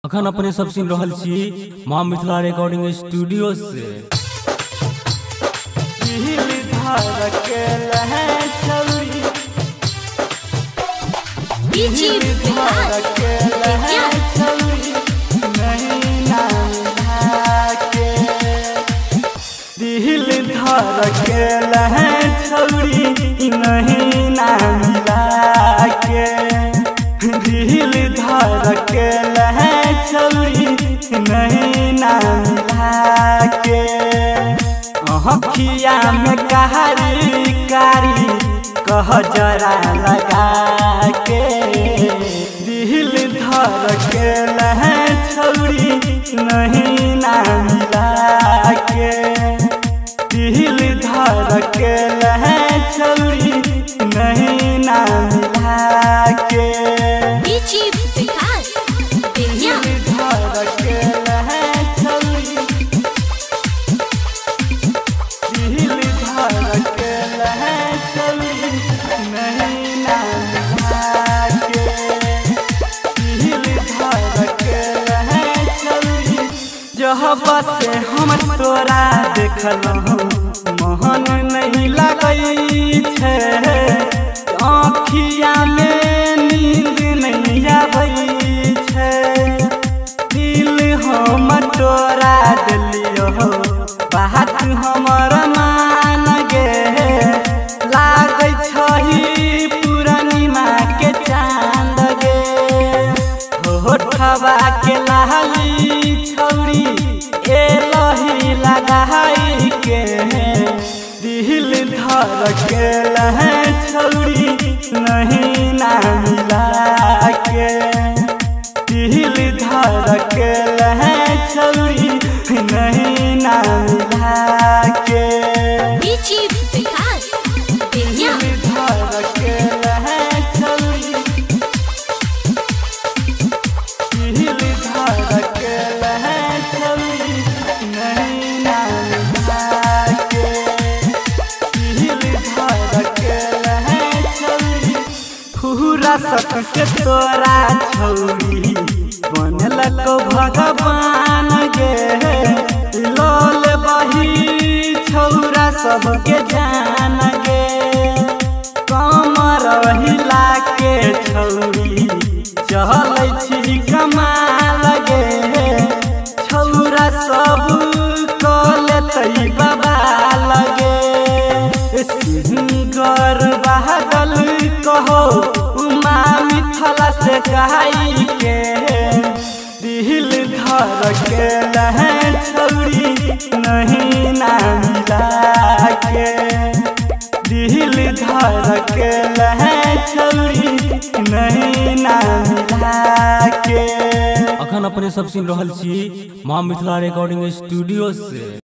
अखन अपने सब सुन रहल छी मां मिथिला रिकॉर्डिंग स्टूडियो से। दिल धड़केल है छौरी नहीं ना मिला के, दिल धड़केल है छौरी नहीं ना मिला के। अखिया में कारी कारी कह जरा लगा के, दिल धड़केल है छौरी नहीं ना मिला के, दिल धड़केल है छौरी नहीं ना मिला के। दिल धड़केल है छौरी, दिल धड़केल है छौरी नहीं ना मिला के, दिल धड़केल है छौरी। जब से हम तोरा देखलहुँ मोहन नहीं लगै छै, आँखिया में नींद नहीं आबै छै। दिल हम तोरा देलियौ बात हमर मान गे, लागै छही पूर्णिमा के चाँद गे। होठवा के लाली छौरी एलही लगाई के, दिल धड़केल है छौरी नहीं ना मिला के, दिल धड़केल है छौरी नहीं ना मिला के। दिल धड़केल है छौरी, दिल धड़केल है छौरी नहीं ना मिला के, दिल धड़केल है छौरी। फुरा सक से तोरा छौरी बनलक भगवान गे, लोल बही छौरा सबके जान गे। कमर हिला के छौरी चलै छी कमाल गे, छौरा सब कऽ लेतै बबाल गे। सिंगर बादल कहो उमा मिथिला से गाई के, दिल धड़केल है छौरी नहीं ना मिला के, दिल धड़केल है छौरी नहीं ना मिला के। अखन अपने सब सुन रहल छी मां मिथिला रिकॉर्डिंग स्टूडियो से।